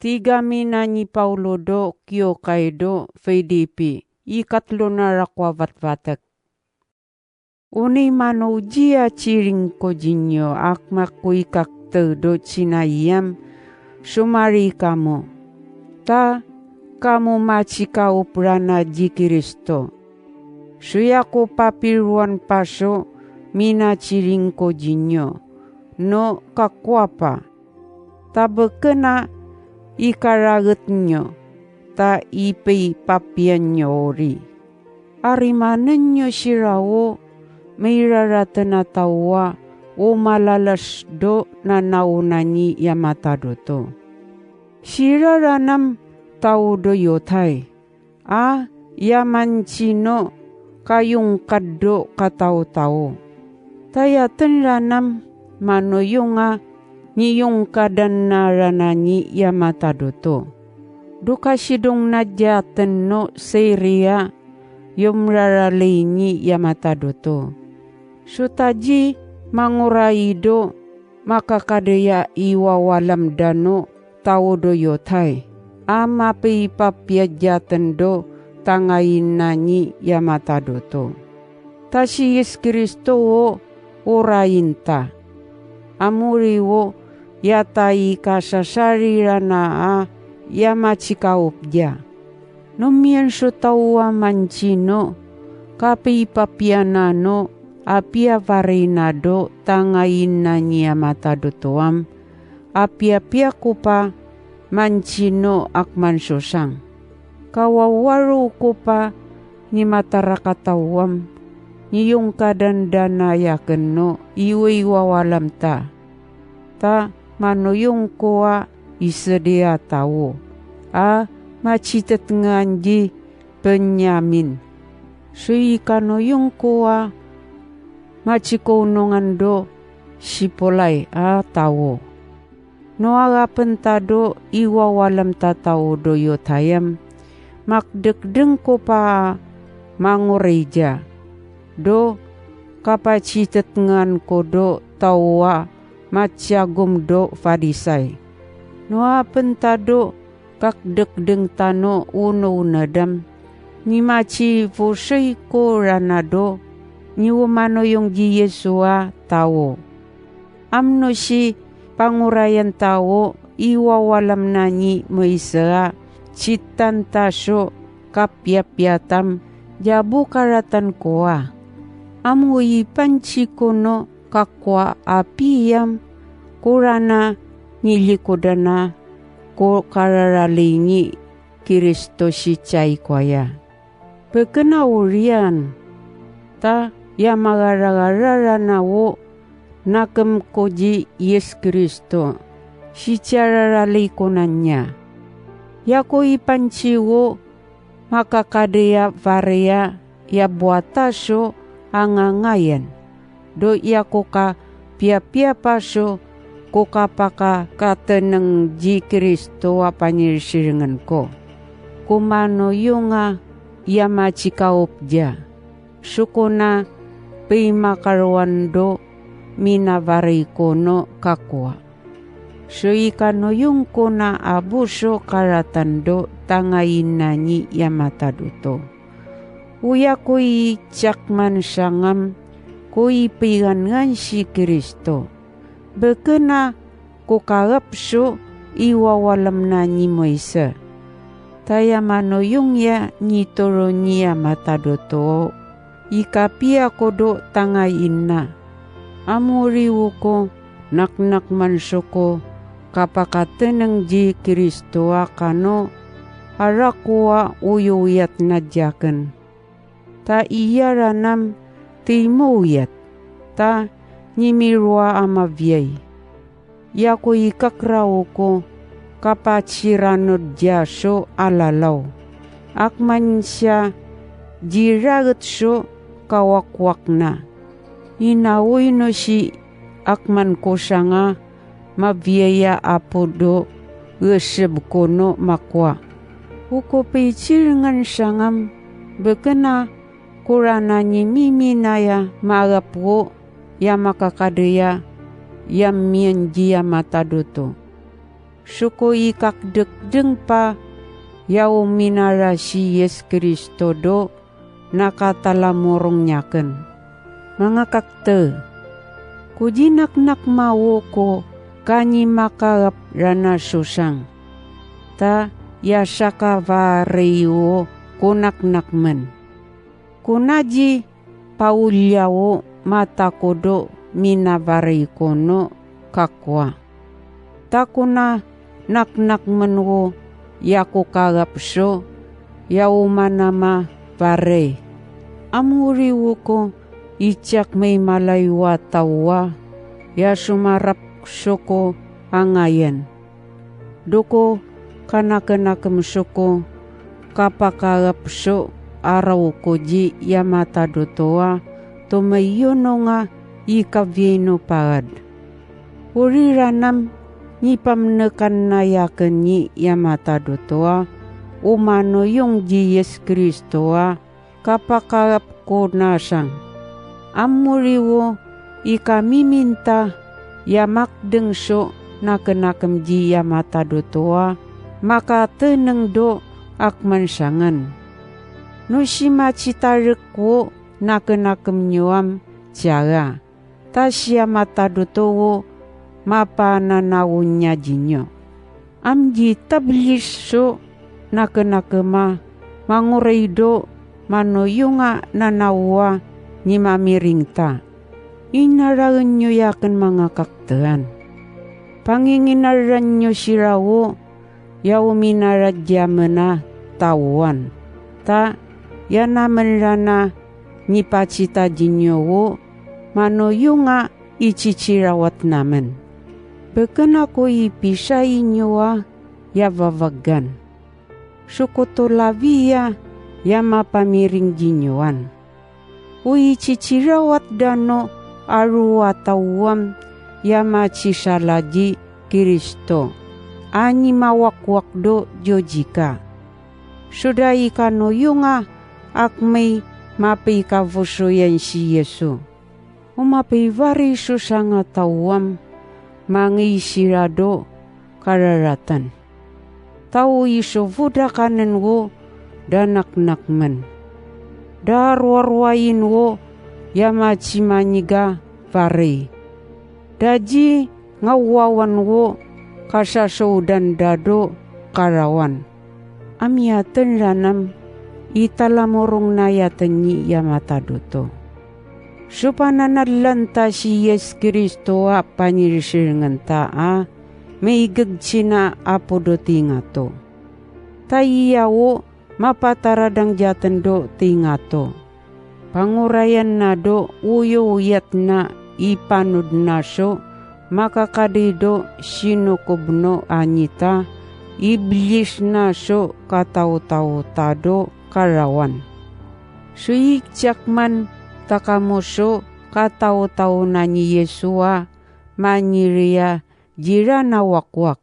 Tiga mina ni Paulo do kyo do Filipi ikatlo na rakwa vatvatak. Unay mano jia chiring ko jinyo akmak kuikakte do chinayam sumari kamo. Ta kamu machika uprana ji Kristo. Suya ko papiruan paso mina chiring ko jinyo no kakwapa. Ta bekena ikaraget nyo, ta ipei papian nyo ori. Arimanen nyo sirawo, meirarata na tawa, o malalas do na naunani yamata do. Siraranam tao do yotay, a yamanchino kayong kaddo katao-tao. Tayaten ranam manoyunga niyong kadan naranani yamata doto. Dukasidong nadyaten no Syria yumraralay ni yamata doto. Sutaji manguraido makakadeya iwawalam dano tao do yotay. Ama pipapiadyaten do tangayin nani yamata doto. Tasi Yes Kristo o orayin ta. Amuriwo yatai kasasarira na a yamachikaupja. Nomienso taua manchino kapipapianano apia varinado tangayin na niya matadotoam apia pia kupa manchino akmansosang. Kawawaru kupa ni matarakatawam niyong kadandana yakenno iwiwawalam ta. Ta manuyong kuwa isedia tawo. A macitet nganji Benyamin. Sui kanuyong kuwa macikonongan do sipolay a tawo. Noaga pentado iwawalam ta tawo do yotayam. Makdekdeng ko pa mangureja. Do kapacitet ngan kodo tawa maciagum do Farisai. Noa pentado kakdekdeng tano uno unadam. Ni maci fusei ko ranado ni umano yung ji Yesua tawo. Amno si pangurayan tawo iwawalam nani Moisea citan taso kapyapiatam jabu karatan koa. Amui panci kono kakwa apiyam kurana nilikodana ko kararalingi Kristo si cai kwaya. Pekena urian ta yamagaragara wo nakem koji Yes Kristo si cararali konanya. Yako ipanci wo makakadea varia ya buataso angangayan. Do yako ka pia-pia paso kokapaka kateneng ji Kristo apanyirsirengan ko. Kumano yunga yamachikaopja. Sukuna pimakarwando minavarikono kakwa. Suikano yung kona abuso karatando tangayin nani yamata duto. Uya ko'y tiyakman sangam ko'y pigangan si Kristo. Bekena kukarapso iwawalam na ni Moise. Taya manoyong ya ni toro niya matadoto. Ikapia kodo tangayin na. Amuriwo ko naknak manso ko kapakateneng ji Kristo akano arakwa uyuyat na diyaken. Ta iyaranam timuyat ta nimirwa amavyay. Yako ikakraw ko kapachiranod diyaso alalaw. Akman siya jiragat so kawakwak na. Inawin no si akman ko siya nga mavyaya apo do reseb ko no makwa. Uko pichiringan siya nga bekena kurana ni miminaya marapwo ya makakadeya ya mienjia mataduto. Suko ikakdekdeng pa yau minara si Yes Kristo do nakatalamurong nyaken. Mga kakte, kujinaknak mawo ko kanyi makarap rana susang. Ta yasaka vareiwo kunaknakmen. Kunaji paulyawo matakodo minavarei kono kakwa. Takuna naknakmen wo yakukarapso yaumanama varei. Amuriwo ko ichak may malaywa tawa yasumarap soko angayen. Doko kanakenakem soko kapakarapso araw ko ji yamata dotoa tumayono nga ikavyeno parad. Uriranam ni pamnekan na yaken ni yamata dotoa umano yung ji Yes Kristoa kapakarap ko nasang. Amuriwo ikamiminta yamakdeng so nakenakem ji yamata dotoa maka teneng do akmansangan. No sima citarek wo nakenakem nyuam cara. Ta siamata dotowo mapananawunya jinyo. Amji tablis so nakenakema mangureido manoyunga nanawa ni mamiringta. Inaraen nyo yaken mga kaktean. Panginginaran nyo sirawo yaw minaradya mena tawan. Ta yanamen rana ni pacita jinyo wo manoyunga ichichirawat namen. Beken ako ipisa inyo yavavagan. Sukutulaviya yamapamiring jinyoan. Uichichirawat dano aruatawam yamachisalaji Kristo. Ani mawakwakdo jojika. Sudah ikanoyunga akmei mapikavusuyan si Yesu. Umapivari susanga tawam mangisirado kararatan. Tau isuvuda kanen wo danaknakmen. Darwarwain wo yamachimaniga varei. Daji ngawawan wo kasasoudan dado karawan. Amiaten ranam italamorong nayaten ni yamata doto. Supananadlanta si Yes Kristo a panirisiringan ta a maigag sina apo do tingato. Taiyawo mapataradang jatendo tingato. Pangurayan na do uyo uyat na ipanud naso makakadido sinukubno anita iblis naso katau-tau tado karawan. Suikjakman takamuso katau-tau na ni Yesua maniria jirana wakwak.